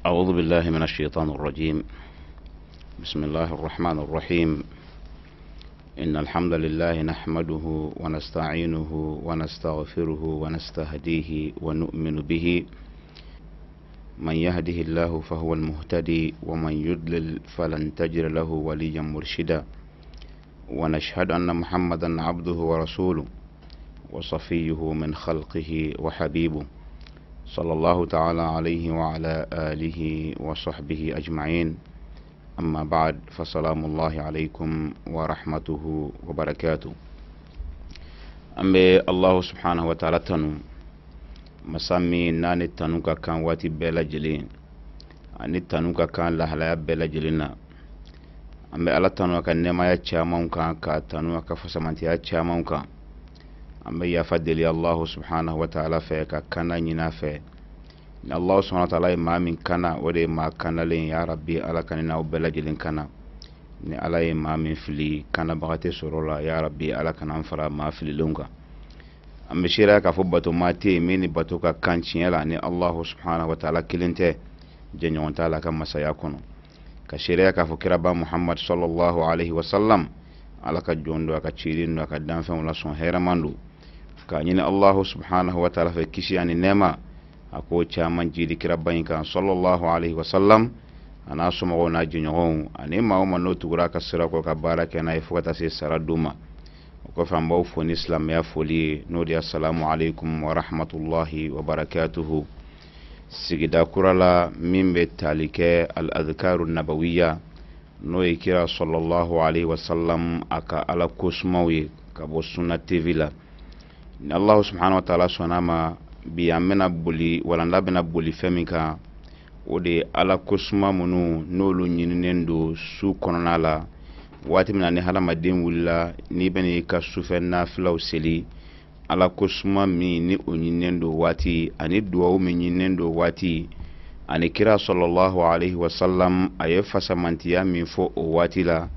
أعوذ بالله من الشيطان الرجيم. بسم الله الرحمن الرحيم. إن الحمد لله نحمده ونستعينه ونستغفره ونستهديه ونؤمن به. من يهده الله فهو المهتدي، ومن يضلل فلن تجد له وليا مرشدا. ونشهد أن محمدا عبده ورسوله وصفيه من خلقه وحبيبه، صلى الله تعالى عليه وعلى آله وصحبه أجمعين. أما بعد، فسلام الله عليكم ورحمته وبركاته. An bɛ Allahu subhanahu wa ta'ala tanu, masa min n'a ni tanu ka kan waati bɛɛ lajɛlen, ani tanu ka kan lahalaya bɛɛ lajɛlen na. An bɛ Ala tanu a ka nɛɛmaya caman kan, ka tanu a ka fasamantiya caman kan. An bɛ yafa deli Allahu subhanahu wa ta'ala fɛ, ka kanda ɲini a fɛ. Ni Allahu subhanahu wa ta'ala ye maa min kana, o de ye maa kanalen. Ya Rabbi, Ala ka ne n'aw bɛɛ lajɛlen kana. Ni Ala ye maa min fili, kanabaga tɛ sɔrɔ la. Ya Rabbi, Ala kana an fara maa fililenw kan. An bɛ seereya k'a fɔ bato maa tɛ yen min ni bato ka kan tiɲɛ la ni Allahu subhanahu wa ta'ala kelen tɛ, jɛɲɔgɔn t'a la ka masaya kɔnɔ. Ka seereya k'a fɔ kiraba Muhammad sallallahu alaihi wa sallam, Ala ka jɔn don, a ka ciden don, a ka danfɛnw la sɔn hɛrɛman don. K'a ɲini Allahu subhanahu wa ta'ala fɛ kisi ani nɛɛma, a k'o caman jidi kiraba in kan sallallahu alaihi wa sallam, a n'a somɔgɔw n'a jɛɲɔgɔnw, ani maa o maa n'o tugura a ka sira kɔ ka baara kɛ n'a ye fo ka taa se sara don ma. O kɔfɛ, an b'aw fo ni silamɛya foli ye, n'o de ye assalamu alaikum wa rahmatullahi wa barakatuhu. Sigida kura la min bɛ tali kɛ al adhkaru nabawiya, n'o ye kira sallallahu alaihi wa sallam a ka Ala kosumaw ye ka bɔ Sunna TV la. Ni Allahu subhanahu wa ta'ala sɔnna ma, bi an bɛna boli, walanda bɛna boli fɛn min kan, o de ye Ala kosuma minnu n'olu ɲininen don su kɔnɔna la. Waati min na ni hadamaden wulila, n'i bɛna i ka sufɛ nafilaw seli, Ala kosuma min ni o ɲininen don waati, ani duwawu min ɲininen don waati, ani kira sallallahu alaihi wa sallam a ye fasamantiya min fɔ o waati la.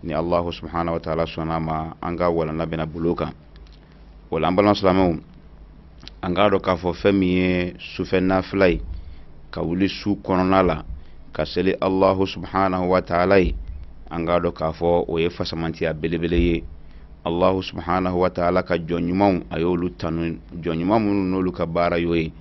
Ni Allahu subhanahu wa ta'ala sɔnna ma, an ka walanda bɛna bolo kan o la. An balima silamɛw, an k'a dɔn k'a fɔ fɛn min ye sufɛ nafila ye, ka wuli su kɔnɔna la ka seli Allahu subhanahu wa ta'ala ye, an k'a dɔn k'a fɔ o ye fasamantiya belebele ye. Allahu subhanahu wa ta'ala ka jɔn ɲumanw, a y'olu tanu, jɔn ɲuman minnu n'olu ka baara y'o ye.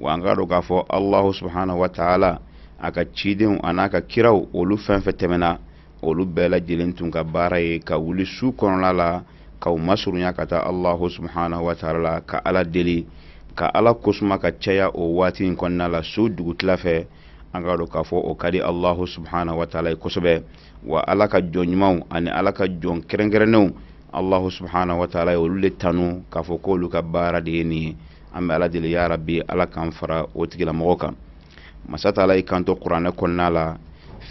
Wa an k'a dɔn k'a fɔ Allahu subhanahu wa ta'ala a ka cidenw an'a ka kiraw, olu fɛn fɛn tɛmɛna, olu bɛɛ lajɛlen tun ka baara ye ka wuli su kɔnɔna la ka u masurunya ka taa Allahu subhanahu wa ta'ala la, ka Ala deli, ka Ala kosuma ka caya o waati in kɔnɔna la, su dugutila fɛ. An k'a dɔn k'a fɔ o ka di Allahu subhanahu wa ta'ala ye kosɛbɛ. Wa Ala ka jɔn ɲumanw ani Ala ka jɔn kɛrɛnkɛrɛnnenw, Allahu subhanahu wa ta'ala ye olu de tanu k'a fɔ k'olu ka baara de ye nin ye. An bɛ Ala deli, ya Rabbi, Ala k'an fara o tigilamɔgɔ kan. Masa taala y'i kanto kuranɛ kɔnɔna la,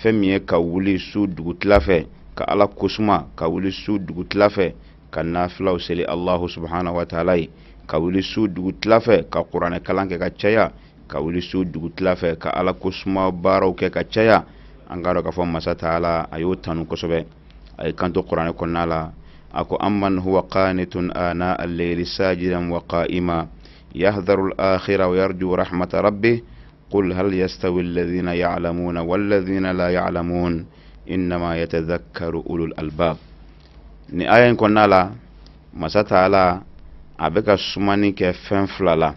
fɛn min ye ka wuli su dugutila fɛ ka Ala kosuma, ka wuli su dugutila fɛ ka nafilaw seli Allahu subhanahu wa ta'ala ye, ka wuli su dugutila fɛ ka kuranɛ kalan kɛ ka caya, ka wuli su dugutila fɛ ka Ala kosuma baaraw kɛ ka caya, an k'a dɔn k'a fɔ masa taala a y'o tanu kosɛbɛ. A ye kanto kuranɛ kɔnɔna la, a ko: amman huwa qanitun ana al-layli sajidan wa qa'ima yahdharu al-akhirah wa yarju rahmata rabbih qul hal yastawi alladhina ya'lamuna walladhina la ya'lamun innama yatadhakkaru ulul albab. Ni aya in kɔnɔna la, masa taala a bɛ ka sumani kɛ fɛn fila la,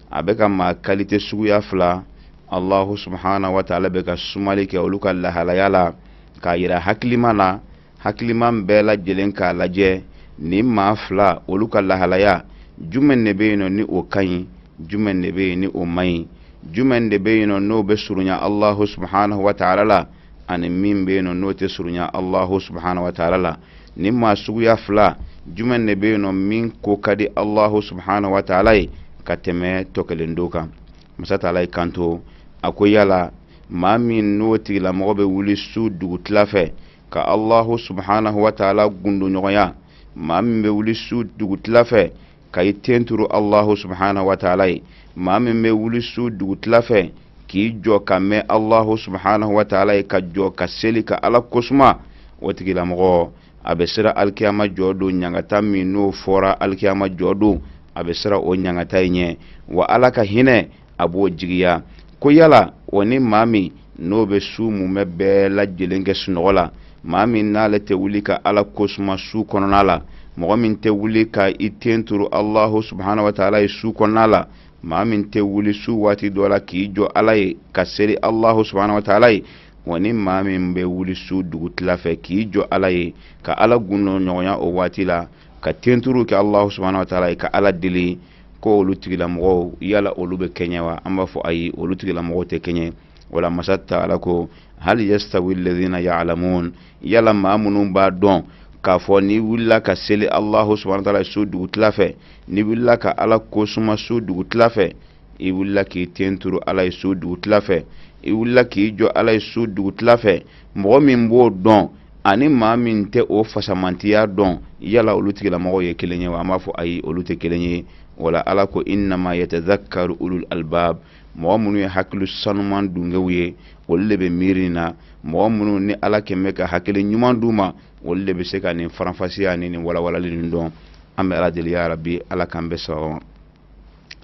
a bɛ ka maa kalite suguya fila, Allahu subhanahu wa ta'ala bɛ ka sumali kɛ olu ka lahalaya la, k'a yira hakilima la, hakilima bɛɛ lajɛlen k'a lajɛ ni maa fila olu ka lahalaya jumɛn de bɛ yen nɔ ni o ka ɲi, jumɛn de bɛ yen ni o man ɲi, jumɛn de bɛ yen nɔ n'o bɛ surunya Allahu subhanahu wa ta'ala la, ani min bɛ yen nɔ n'o tɛ surunya Allahu subhanahu wa ta'ala la. Ni maa suguya fila, jumɛn de bɛ yen nɔ min ko ka di Allahu subhanahu wa ta'ala ye ka tɛmɛ tɔ kelen do kan? Masa taala y'i kanto, a ko: yala maa min n'o tigilamɔgɔ bɛ wuli su dugutila fɛ ka Allahu subhanahu wa ta'ala gundoɲɔgɔnya, maa min bɛ wuli su dugutila fɛ ka i ten turu Allahu subhanahu wa ta'ala ye, maa min bɛ wuli su dugutila fɛ k'i jɔ ka mɛn Allahu subhanahu wa ta'ala ye, ka jɔ ka seli ka Ala kosuma, o tigilamɔgɔ a bɛ siran alikiyama jɔ don ɲangata min n'o fɔra alikiyama jɔ don, a bɛ siran o ɲangata in ɲɛ, wa Ala ka hinɛ a b'o jigiya. Ko yala o ni maa min n'o bɛ su mumɛ bɛɛ lajɛlen kɛ sunɔgɔ la, maa min n'ale tɛ wuli ka Ala kosuma su kɔnɔna la, mɔgɔ min tɛ wuli ka i ten turu Alahu subahana wa taala ye su kɔnɔna la, maa min tɛ wuli su waati dɔ la k'i jɔ Ala ye ka seli Alahu subahana wa taala ye, wa ni maa min bɛ wuli su dugutila fɛ k'i jɔ Ala ye ka Ala gundo ɲɔgɔnya o waati la, ka tenturu kɛ Alahu subahana wa taala ye ka Ala deli, ko olu tigilamɔgɔw yala olu bɛ kɛɲɛ wa? An b'a fɔ ayi, olu tigilamɔgɔw tɛ kɛɲɛ. Wala masa taala ko hal yastawi alladhina ya'lamun, yala maa minnu b'a dɔn k'a fɔ n'i wulila ka seli Alahu subahana wa taala su dugutila fɛ, n'i wulila ka Ala kosuma su dugutila fɛ, i wulila k'i ten turu Ala ye su dugutila fɛ, i wulila k'i jɔ Ala ye su dugutila fɛ, mɔgɔ min b'o dɔn ani maa min tɛ o fasamantiya dɔn, yala olu tigilamɔgɔw ye kelen ye wa? An b'a fɔ ayi, olu tɛ kelen ye. Wala Ala ko innama yatadhakkaru ulul albab, mɔgɔ minnu ye hakili sanuman dungew ye, olu de bɛ miiri nin na. Mɔgɔ minnu ni Ala kɛn bɛ ka hakili ɲuman d'u ma, olu de bɛ se ka nin faranfasiya ni nin walawalali nin dɔn. An bɛ Ala deli ya Rabi, Ala k'an bɛɛ sababa ma.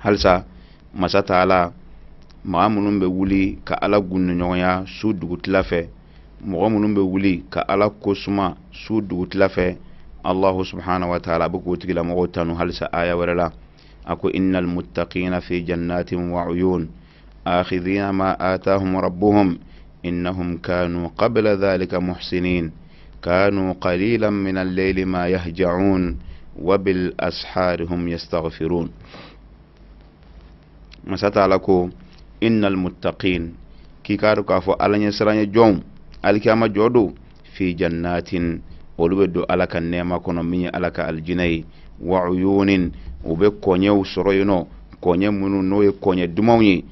Halisa masa taala, maa minnu bɛ wuli ka Ala gundoɲɔgɔnya su dugutila fɛ, mɔgɔ minnu bɛ wuli ka Ala kosuma su dugutila fɛ, Allahu subhanahu wa taala a bɛ k'o tigilamɔgɔw tanu halisa aya wɛrɛ la. A ko innal muttaqina fi jannatin wa uyun akhidhina ma atahum rabbuhum innahum kanu qabla dhalika muhsinin kanu qalilan min al-layli ma yahja'un wa bil ashari hum yastaghfirun. Masa taala ko innal muttaqin, k'i k'a dɔn k'a fɔ Ala ɲɛsiranɲɛ jɔnw alikiyama jɔ don, fi jannatin, olu bɛ don Ala ka nɛɛma kɔnɔ min ye Ala ka alijinɛ ye, wa uyunin, u bɛ kɔɲɛw sɔrɔ yen nɔ, kɔɲɛ minnu n'o ye kɔɲɛ dumanw ye,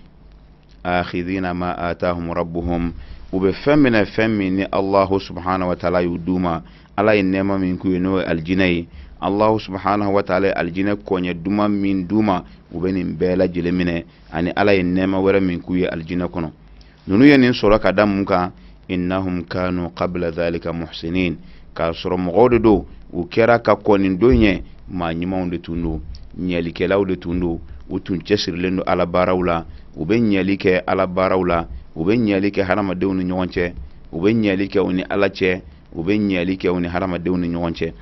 akhidhina ma atahum rabbuhum, u bɛ fɛn minɛ fɛn min ni Allahu subhanahu wa taala y'u d'u ma, Ala ye nɛɛma min k'u ye n'o ye alijinɛ ye, Allahu subhanahu wa taala ye alijinɛ kɔɲɛ duman min d'u ma, u bɛ nin bɛɛ lajɛlen minɛ, ani Ala ye nɛɛma wɛrɛ min k'u ye alijinɛ kɔnɔ. Ninnu ye nin sɔrɔ ka da mun kan? Innahum kanu qabla dhalika muhsinin, k'a sɔrɔ mɔgɔw de don, u kɛra ka kɔn nin don ɲɛ, maa ɲumanw de tun don, ɲɛlikɛlaw de tun don, u tun cɛsirilen don Ala baaraw la, u bɛ ɲɛli kɛ Ala baaraw la, u bɛ ɲɛli kɛ hadamadenw ni ɲɔgɔn cɛ, u bɛ ɲɛli kɛ u ni Ala cɛ, u bɛ ɲɛli kɛ u ni hadamadenw ni ɲɔgɔn cɛ.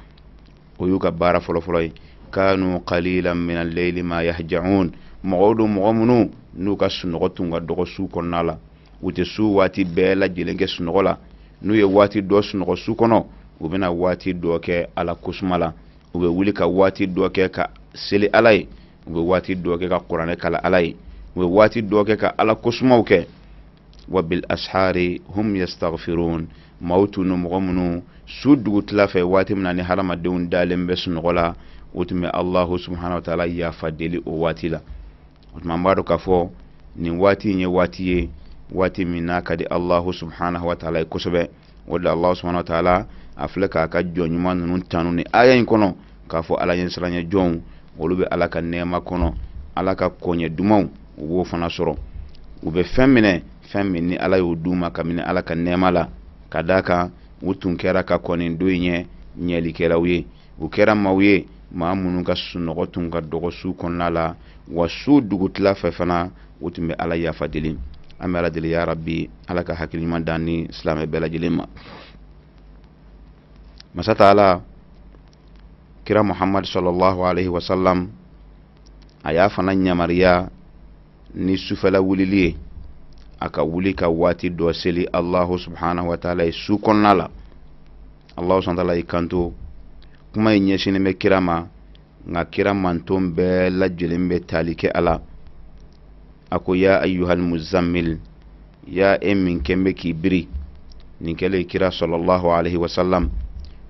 O y'u ka baara fɔlɔfɔlɔ ye. Kanu qalilan min al-layli ma yahja'un, mɔgɔw don mɔgɔ minnu n'u ka sunɔgɔ tun ka dɔgɔ su kɔnɔna la, u tɛ su waati bɛɛ lajɛlen kɛ sunɔgɔ la. N'u ye waati dɔ sunɔgɔ su kɔnɔ, u bɛna waati dɔ kɛ Ala kosuma la, u bɛ wuli ka waati dɔ kɛ ka seli Ala ye, u bɛ waati dɔ kɛ ka kuranɛ kalan Ala ye, u bɛ waati dɔ kɛ ka Ala kosumaw kɛ. Wa bil ashari hum yastaghfirun, maaw tun don mɔgɔ minnu su dugutila fɛ, waati min na ni hadamadenw dalen bɛ sunɔgɔ la, u tun bɛ Allahu subhanahu wa taala yafa deli o waati la. O tuma an b'a dɔn k'a fɔ nin waati in ye waati ye, waati min n'a ka di Allahu subhanahu wa taala ye kosɛbɛ. O de la Allahu subhanahu wa taala a filɛ k'a ka jɔn ɲuman ninnu tanu ni aya in kɔnɔ, k'a fɔ Ala ɲɛsiranɲɛ jɔnw, olu bɛ Ala ka nɛɛma kɔnɔ, Ala ka kɔɲɛ dumanw u b'o fana sɔrɔ, u bɛ fɛn minɛ fɛn min ni Ala y'o d'u ma kabini Ala ka nɛɛma la, ka d'a kan u tun kɛra ka kɔn nin don in ɲɛ ɲɛlikɛlaw ye, u kɛra maaw ye maa minnu ka sunɔgɔ tun ka dɔgɔ su kɔnɔna la, wa su dugutila fɛ fana u tun bɛ Ala yafa deli. An bɛ Ala deli ya Rabi, Ala ka hakili ɲuman d'an ni silamɛ bɛɛ lajɛlen ma. Masa taala kira Muhammad sallallahu alaihi wasallam a y'a fana ɲamariya ni sufɛla wulili ye, a ka wuli ka waati dɔ seli Allahu subhanahu wa taala ye su kɔnɔna la. Allahu subhanahu wa taala y'i kanto, kuma in ɲɛsinnen bɛ kira ma, nka kira manton bɛɛ lajɛlen bɛ tali kɛ a la. A ko ya ayyuhal muzammil, ya e min kɛn bɛ k'i biri. Nin kɛlen kira sallallahu alaihi wasallam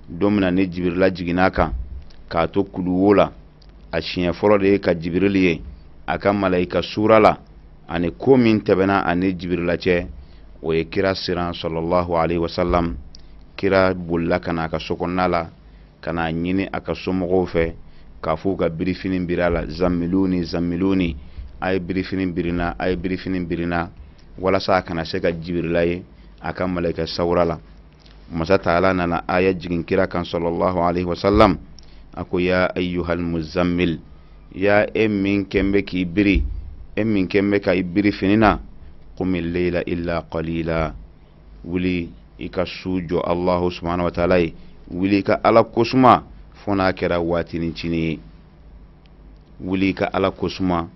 don min na ni Jibirila jiginna a kan k'a to kuluwo la, a siɲɛ fɔlɔ de ye ka Jibirili ye a ka malayika sura la, ani ko min tɛmɛna a ni Jibirila cɛ, o ye kira siran sallallahu alaihi wasallam. Kira bolila ka na a ka so kɔnɔna la ka n'a ɲini a ka somɔgɔw fɛ k'a fɔ u ka birifini biri a la, zammiluni zammiluni, a ye birifini biri n na, a ye birifini biri n na, walasa a kana se ka Jibirila ye a ka malayika sawura la. Masa taala nana aya jigin kira kan sallallahu alaihi wasallam, a ko ya ayyuhal muzammil, ya e min kɛn bɛ k'i biri, e min kɛn bɛ ka i biri fini na, Qumi leila illa qalila, wuli i ka su jɔ Allahu subhanahu wa taala ye, wuli i ka Ala kosuma fo n'a kɛra waatinin cinin ye. Wuli i ka Ala kosuma,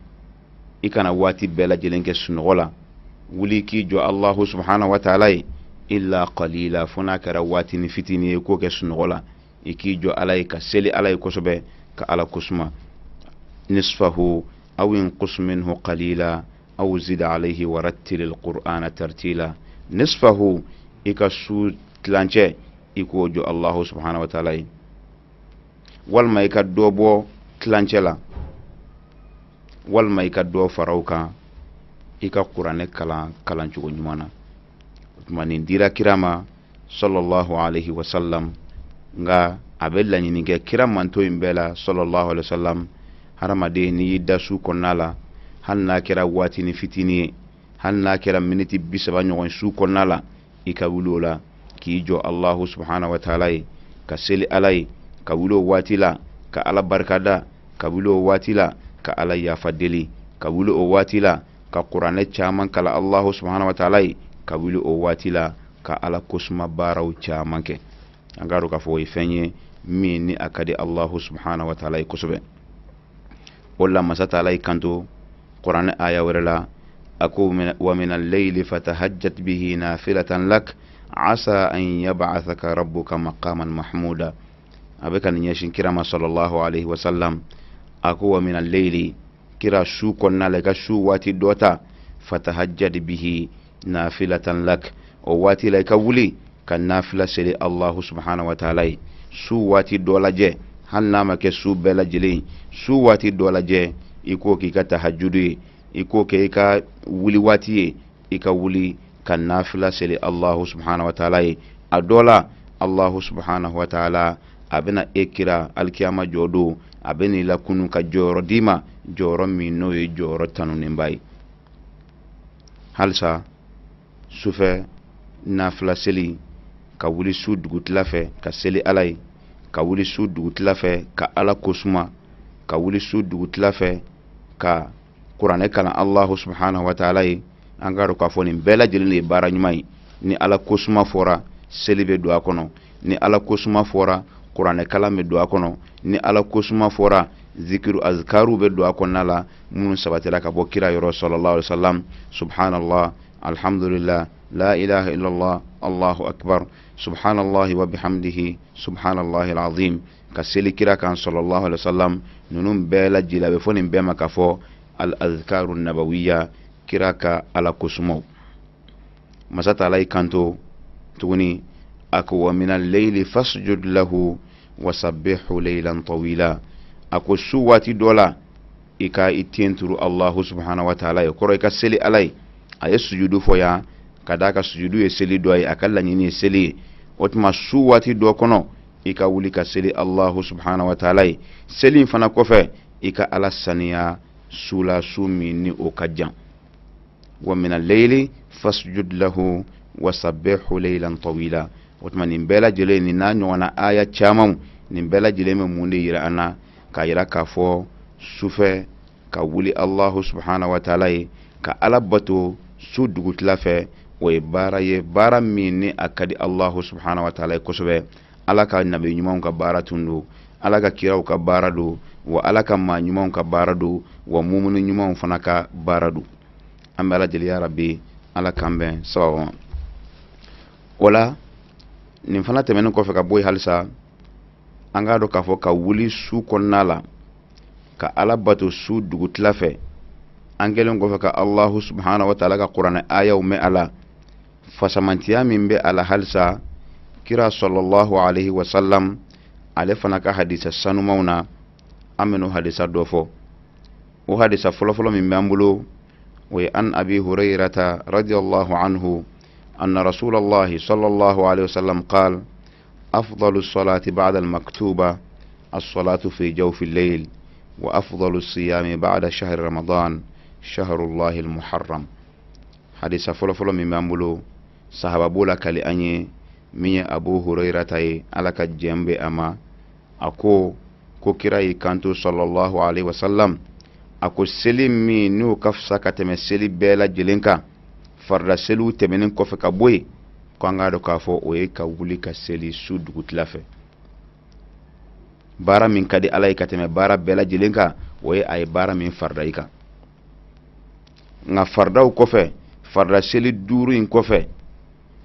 i kana waati bɛɛ lajɛlen kɛ sunɔgɔ la. Wuli k'i jɔ Allahu subhanahu wa taala ye, illa qalila, fo n'a kɛra waatinin fitinin ye k'o kɛ sunɔgɔ la. I k'i jɔ Ala ye ka seli Ala ye kosɛbɛ, ka Ala kosuma. Nisfahu aw inqus minhu qalila aw zid alayhi warattil alqur'ana tartila. Nisfahu, i ka su tilancɛ i k'o jɔ Allahu subhanahu wa taala ye, walima i ka dɔ bɔ tilancɛ la, walima i ka dɔ fara o kan, i ka kuranɛ kalan kalancogo ɲuman na. O tuma nin dira kira ma sallallahu alaihi wasallam, nka a bɛ laɲini kɛ kira manto in bɛɛ la sallallahu alaihi wasallam. Hadamaden, n'i y'i da su kɔnɔna la, hali n'a kɛra waatinin fitinin ye, hali n'a kɛra miniti 30 ɲɔgɔn su kɔnɔna la, i ka wuli o la k'i jɔ Allahu subhanahu wa taala ye, ka seli Ala ye, ka wuli o waati la ka Ala barikada, ka wuli o waati la ka Ala yafa deli, ka wuli o waati la ka kuranɛ caman kalan Allahu subhanahu wa taala ye, ka wuli o waati la ka Ala kosuma baaraw caman kɛ. An k'a dɔn k'a fɔ o ye fɛn ye min ni a ka di Allahu subhanahu wa taala ye kosɛbɛ. O la masa taala y'i kanto kuranɛ aya wɛrɛ la, a ko: wa min al-layli fatahajjat bihi nafilatan lak asa an yab'athaka rabbuka maqaman mahmuda. A bɛ ka nin ɲɛsin kira ma sallallahu alaihi wasallam. A ko: wa min al-layli, kira, su kɔnɔna la, i ka su waati dɔ ta, fatahajjat bihi nafilatan lak, o waati la i ka wuli ka nafila seli Allahu subhanahu wa taala ye. Su waati dɔ lajɛ, hali n'a ma kɛ su bɛɛ lajɛlen, su waati dɔ lajɛ, i k'o k'i ka tahajudu ye, i k'o kɛ i ka wuli waati ye, i ka wuli ka nafila seli Allahu subhanahu wa taala ye. A dɔ la, Allahu subhanahu wa taala a bɛna e kira alikiyama jɔ don, a bɛ n'i lakunu ka jɔyɔrɔ d'i ma, jɔyɔrɔ min n'o ye jɔyɔrɔ tanunenba ye. Halisa sufɛ nafila seli, ka wuli su dugutila fɛ ka seli Ala ye, ka wuli su dugutila fɛ ka Ala kosuma, ka wuli su dugutila fɛ ka kuranɛ kalan Allahu subhanahu wa taala ye, an k'a dɔn k'a fɔ nin bɛɛ lajɛlen de ye baara ɲuman ye. Ni Ala kosuma fɔra, seli bɛ don a kɔnɔ. Ni Ala kosuma fɔra, kuranɛ kalan bɛ don a kɔnɔ. Ni Ala kosuma fɔra, zikiru azikaru bɛ don a kɔnɔna la, minnu sabatira ka bɔ kira yɔrɔ sallallahu alaihi wasallam: subhanallah, alhamdulillah, la ilaha illallah, Allahu akbar, subhanallahi wa bihamdihi, subhanallahi alazim, ka seli kira kan sallallahu alaihi wasallam. Ninnu bɛɛ lajɛlen, a bɛ fɔ nin bɛɛ ma k'a fɔ al azkaru nabawiya, kira ka Ala kosumaw. Masa taala y'i kanto tuguni, a ko: wa min al-layli fasjud lahu wasabbihu laylan tawila. A ko su waati dɔ la, i ka i ten turu Allahu subhanahu wa taala ye, kɔrɔ i ka seli Ala ye. A ye sujudu fɔ yan ka d'a ka sujudu ye seli dɔ ye, a ka laɲini ye seli ye. O tuma su waati dɔ kɔnɔ, i ka wuli ka seli Allahu subhanahu wa taala ye. Seli in fana kɔfɛ, i ka Ala saniya su la, su min ni o ka jan. Wa min al-layli fasjud lahu wasabbihu laylan tawila. O tuma nin bɛɛ lajɛlen, nin n'a ɲɔgɔnna aya camanw, nin bɛɛ lajɛlen bɛ mun de yira an na? K'a yira k'a fɔ sufɛ ka wuli Allahu subhanahu wa taala ye, ka Ala bato su dugutila fɛ, o ye baara ye, baara min ni a ka di Allahu subhanahu wa taala ye kosɛbɛ. Ala ka nabi ɲumanw ka baara tun don, Ala ka kiraw ka baara don, wa Ala ka maa ɲumanw ka baara don, wa mumuni ɲumanw fana ka baara don. An bɛ Ala deli, ya Rabbi, Ala k'an bɛn sababu ma. O la nin fana tɛmɛnen kɔfɛ ka bɔ yen, halisa an k'a dɔn k'a fɔ ka wuli su kɔnɔna la ka Ala bato su dugutila fɛ, an kɛlen kɔfɛ ka Allahu subhanahu wa taala ka kuranɛ ayaw mɛn a la, fasamantiya min bɛ a la, halisa kira sallallahu alaihi wasallam ale fana ka hadisa sanumaw na, an bɛn'o hadisa dɔ fɔ. O hadisa fɔlɔfɔlɔ min b'an bolo, o ye an Abi Hurayrata radiyallahu anhu anna rasulallahi sallallahu alaihi wasallam qal: afdalu salati ba'da al-maktuba as-salatu fi jawfi al-layl, wa afdalu siyami ba'da shahri Ramadan shahrullahi al-muharram. Hadisa fɔlɔfɔlɔ min b'an bolo, sahaba b'o lakali an ye min ye Abu Hurayrata ye, Ala ka jɛn bɛ a ma. A ko ko kira y'i kanto sallallahu alaihi wasallam, a ko seli min n'o ka fisa ka tɛmɛ seli bɛɛ lajɛlen kan. Farida seliw tɛmɛnen kɔfɛ ka bɔ yen, ko an k'a dɔn k'a fɔ o ye ka wuli ka seli su dugutila fɛ. Baara min ka di Ala ye ka tɛmɛ baara bɛɛ lajɛlen kan, o ye a ye baara min farida i kan. Nka faridaw kɔfɛ, farida seli duuru in kɔfɛ,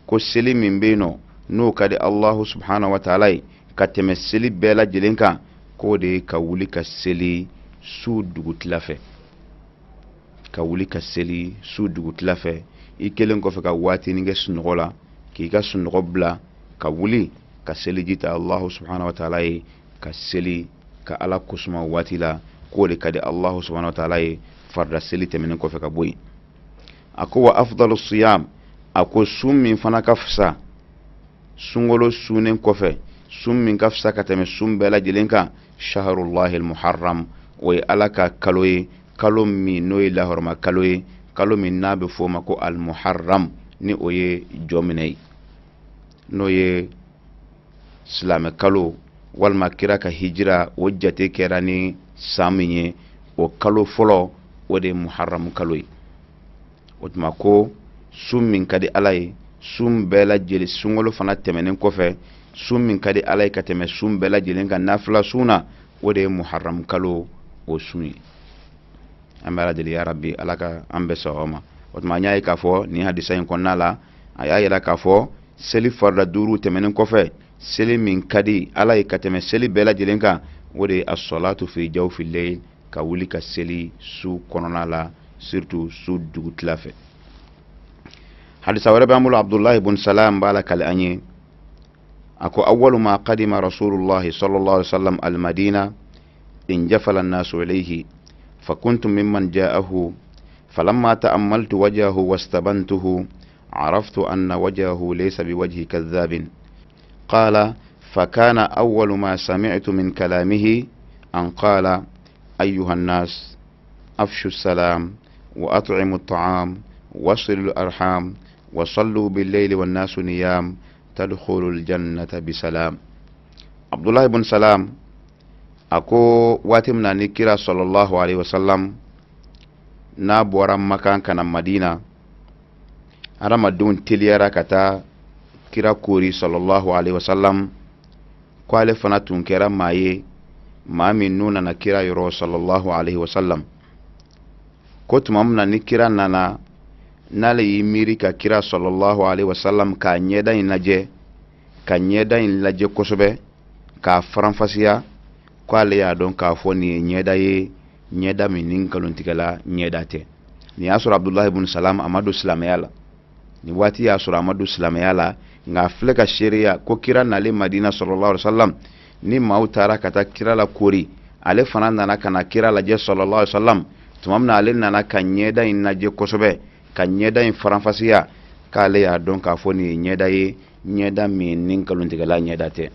ko seli min bɛ yen nɔ n'o ka di Alahu subahana wa taala ye ka tɛmɛ seli bɛɛ lajɛlen kan, k'o de ye ka wuli ka seli su dugutila fɛ. Ka wuli ka seli su dugutila fɛ, i kɛlen kɔfɛ ka waatinin kɛ sunɔgɔ la, k'i ka sunɔgɔ bila, ka wuli ka seliji ta Alahu subahana wa taala ye, ka seli ka Ala kosuma waati la, k'o de ka di Alahu subahana wa taala ye farida seli tɛmɛnen kɔfɛ ka bɔ yen. A ko wa afdalu siyam, a ko sun min fana ka fisa sunkalo sunnen kɔfɛ, sun min ka fisa ka tɛmɛ sun bɛɛ lajɛlen kan, shahrullahi almuharram, o ye Ala ka kalo ye, kalo min n'o ye lahɔrɔma kalo ye, kalo min n'a bɛ f'o ma ko almuharram, ni o ye jɔminɛ ye, n'o ye silamɛ kalo walima kira ka hijira o jate kɛra ni san min ye, o kalo fɔlɔ, o de ye muharram kalo ye. O tuma ko sun min ka di Ala ye sun bɛɛ lajɛlen, sunkalo fana tɛmɛnen kɔfɛ, sun min ka di Ala ye ka tɛmɛ sun bɛɛ lajɛlen kan nafila sun na, o de ye muharram kalo o sun ye. An bɛ Ala deli, ya Rabbi, Ala ka an bɛɛ sɔn o ma. O tuma an y'a ye k'a fɔ nin hadisa in kɔnɔna la, a y'a yira k'a fɔ seli farida duuru tɛmɛnen kɔfɛ, seli min ka di Ala ye ka tɛmɛ seli bɛɛ lajɛlen kan, o de ye as-salatu fi jawfi layl, ka wuli ka seli su kɔnɔna la, surtout su dugutila fɛ. Hadisa wɛrɛ b'an bolo, Abdulahi bun Salam b'a lakali an ye. A ko awwalu ma qadima Rasulullahi sallallahu alaihi wasallam al-Madina injafala an-nasu ilayhi fakuntu mimman ja'ahu falamma ta'ammaltu wajhahu wastabantuhu عرفت أن وجهه ليس بوجه كذاب. قال فكان أول ما سمعت من كلامه أن قال أيها الناس أفشوا السلام وأطعموا الطعام وصلوا الأرحام وصلوا بالليل والناس نيام تدخلوا الجنة بسلام. عبد الله بن سلام a ko waati min na ni kira sallallahu alaihi wasallam n'a bɔra Makan ka na Madina, hadamadenw teliyara ka taa kira koori sallallahu alaihi wasallam. Ko ale fana tun kɛra maa ye, maa min n'u nana kira yɔrɔ sallallahu alaihi wasallam. Ko tuma min na ni kira nana, n'ale y'i miiri ka kira sallallahu alaihi wasallam k'a ɲɛda in lajɛ, ka ɲɛda in lajɛ kosɛbɛ k'a faranfasiya, ko ale y'a dɔn k'a fɔ nin ye ɲɛda ye, ɲɛda min ni nkalontigɛla ɲɛda tɛ. Nin y'a sɔrɔ Abdulahi bun Salam a ma don silamɛya la. Nin waati y'a sɔrɔ a ma don silamɛya la, nka a filɛ ka seereya ko kira nalen Madina sallallahu alaihi wasallam, ni maaw taara ka taa kira la koori, ale fana nana ka na kira lajɛ sallallahu alaihi wasallam. Tuma min na ale nana ka ɲɛda in lajɛ kosɛbɛ, ka ɲɛda in faranfasiya, k'ale y'a dɔn k'a fɔ nin ye ɲɛda ye, ɲɛda min ni nkalontigɛla ɲɛda tɛ.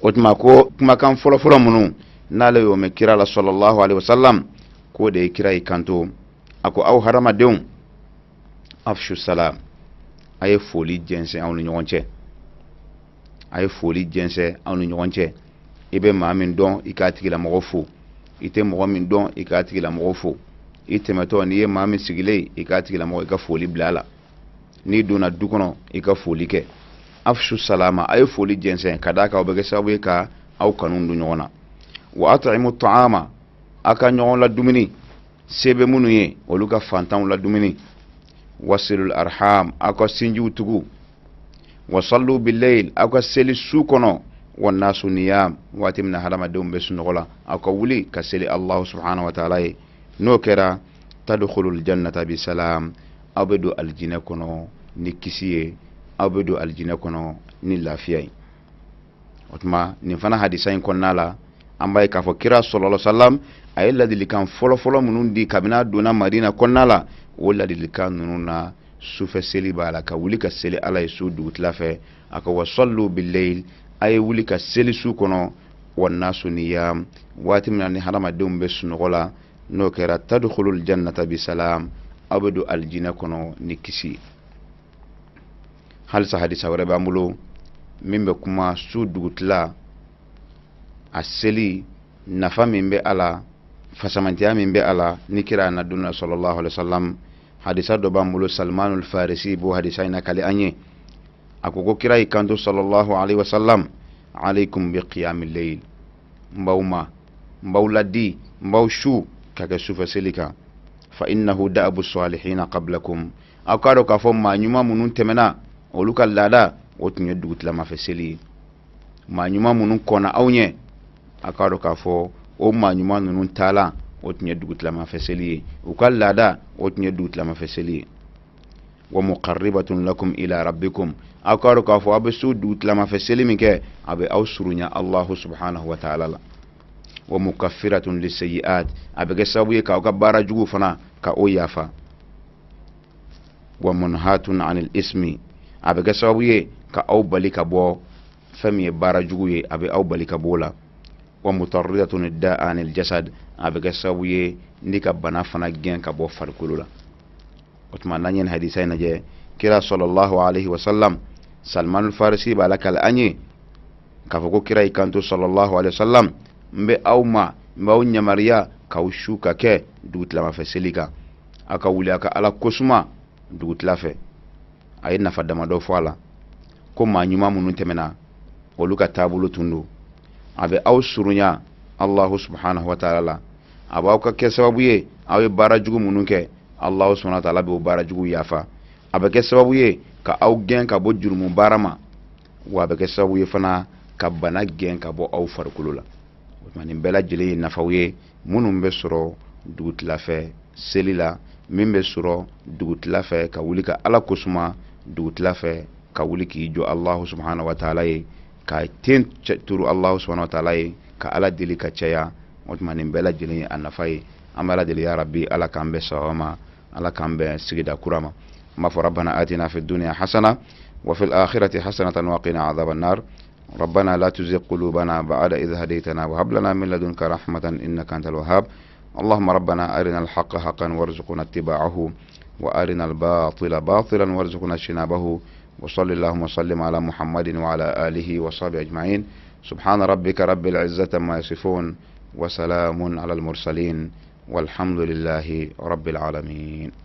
O tuma ko kumakan fɔlɔfɔlɔ minnu n'ale y'o mɛn kira la sallallahu alaihi wasallam, k'o de ye kira y'i kanto, a ko aw hadamadenw, afshu salam, a ye foli jɛnsɛn aw ni ɲɔgɔn cɛ, a ye foli jɛnsɛn aw ni ɲɔgɔn cɛ. I bɛ maa min dɔn, i k'a tigilamɔgɔ fo. I tɛ mɔgɔ min dɔn, i k'a tigilamɔgɔ fo. I tɛmɛtɔ, n'i ye maa min sigilen, i k'a tigilamɔgɔ, i ka foli bila a la. N'i donna du kɔnɔ, i ka foli kɛ. Afshu salama, a ye foli jɛnsɛn, ka d'a kan o bɛ kɛ sababu ye ka aw kanu don ɲɔgɔn na. Wa at'imu ta'ama, a ka ɲɔgɔn ladumuni, se bɛ minnu ye olu ka fantanw ladumuni. Wasilul arham, aw ka sinjiw tugu. Wasallu bilayl, aw ka seli su kɔnɔ. Wa nasu niyam, waati min na hadamadenw bɛ sunɔgɔ la, aw ka wuli ka seli Allahu subhanahu wa ta'ala ye. N'o kɛra, tadkhulul jannata bisalam, aw bɛ don alijinɛ kɔnɔ ni kisi ye, aw bɛ don alijinɛ kɔnɔ ni lafiya ye. O tuma nin fana hadisa in kɔnɔna la, an b'a ye k'a fɔ kira sallallahu alaihi wasallam a ye ladilikan fɔlɔfɔlɔ minnu di kabini a donna Madina kɔnɔna la, o ladilikan ninnu na sufɛ seli b'a la, ka wuli ka seli Ala ye su dugutila fɛ. A ko wasallu bilayl, a ye wuli ka seli su kɔnɔ. Wa nasu niyam, waati min na ni hadamadenw bɛ sunɔgɔ la, n'o kɛra, tadkhulul jannata bisalam, aw bɛ don alijinɛ kɔnɔ ni kisi ye. Halisa hadisa wɛrɛ b'an bolo min bɛ kuma su dugutila a seli nafa min bɛ a la, fasamantiya min bɛ a la, ni kira na donna sallallahu alaihi wasallam. Hadisa dɔ b'an bolo, Salmanul Farisi b'o hadisa in nakali an ye. A ko ko kira y'i kanto sallallahu alaihi wasallam: alaikum bi qiyamil layl, n b'aw ma, n b'aw ladi, n b'aw su ka kɛ sufɛ seli kan. Fa innahu da'abu salihina qablakum, aw k'a dɔn k'a fɔ maa ɲuman minnu tɛmɛna, olu ka laada o tun ye dugutilamafɛ seli ye. Maa ɲuman minnu kɔnna aw ɲɛ, a k'a dɔn k'a fɔ o maa ɲuman ninnu taalan o tun ye dugutilamafɛ seli ye, u ka laada o tun ye dugutilamafɛ seli ye. Wa muqarribatun lakum ila rabbikum, aw k'a dɔn k'a fɔ aw bɛ so dugutilamafɛ seli min kɛ, a bɛ aw surunya Allahu subhanahu wa ta'ala la. Wa mukaffiratun lisayi'at, a bɛ kɛ sababu ye k'aw ka baara jugu fana ka o yafa. Wa munhatun anil ismi, a bɛ kɛ sababu ye ka aw bali ka bɔ fɛn min ye baara jugu ye, a bɛ aw bali ka bɔ o la. Wa mutarridatun da'a anil jasad, a bɛ kɛ sababu ye ni ka bana fana gɛn ka bɔ farikolo la. O tuma n'an ye nin hadisa in lajɛ, kira sallallahu alaihi wa sallam, Salman Farisi b'a lakali an ye k'a fɔ ko kira y'i kanto sallallahu alaihi wa sallam: n bɛ aw ma, n b'aw yamaruya k'aw su ka kɛ dugutilamafɛ seli kan, aw ka wuli a ka Ala kosuma dugutila fɛ. A ye nafa damadɔ fɔ a la, ko maa ɲuman minnu tɛmɛna, olu ka taabolo tun don. A bɛ aw surunya Allahu subhanahu wa ta'ala la, a b'aw ka kɛ sababu ye aw ye baara jugu minnu kɛ, Allahu subhanahu wa ta'ala b'o baara jugu yafa. A bɛ kɛ sababu ye ka aw gɛn ka bɔ jurumu baara ma, wa a bɛ kɛ sababu ye fana ka bana gɛn ka bɔ aw farikolo la. O tuma nin bɛɛ lajɛlen ye nafaw ye minnu bɛ sɔrɔ dugutila fɛ seli la, min bɛ sɔrɔ dugutila fɛ ka wuli ka Ala kosuma dugutila fɛ, ka wuli k'i jɔ Allahu subhanahu wa ta'ala ye, ka ten turu Allahu subhanahu wa ta'ala ye, ka Ala deli ka caya. O tuma nin bɛɛ lajɛlen ye a nafa ye. An bɛ Ala deli, ya Rabbi, Ala k'an bɛn sawaba ma, Ala k'an bɛn sigida kura ma. N b'a fɔ: rabbana atina fi dunya hasana wa fil akhirati hasanatan wa qina adhaban nar. ربنا لا تزغ قلوبنا بعد إذ هديتنا وهب لنا من لدنك رحمة إنك أنت الوهاب. اللهم ربنا أرنا الحق حقا وارزقنا اتباعه، وأرنا الباطل باطلا وارزقنا اجتنابه. وصل اللهم وسلم على محمد وعلى آله وصحبه أجمعين. سبحان ربك رب العزة ما يصفون، وسلام على المرسلين، والحمد لله رب العالمين.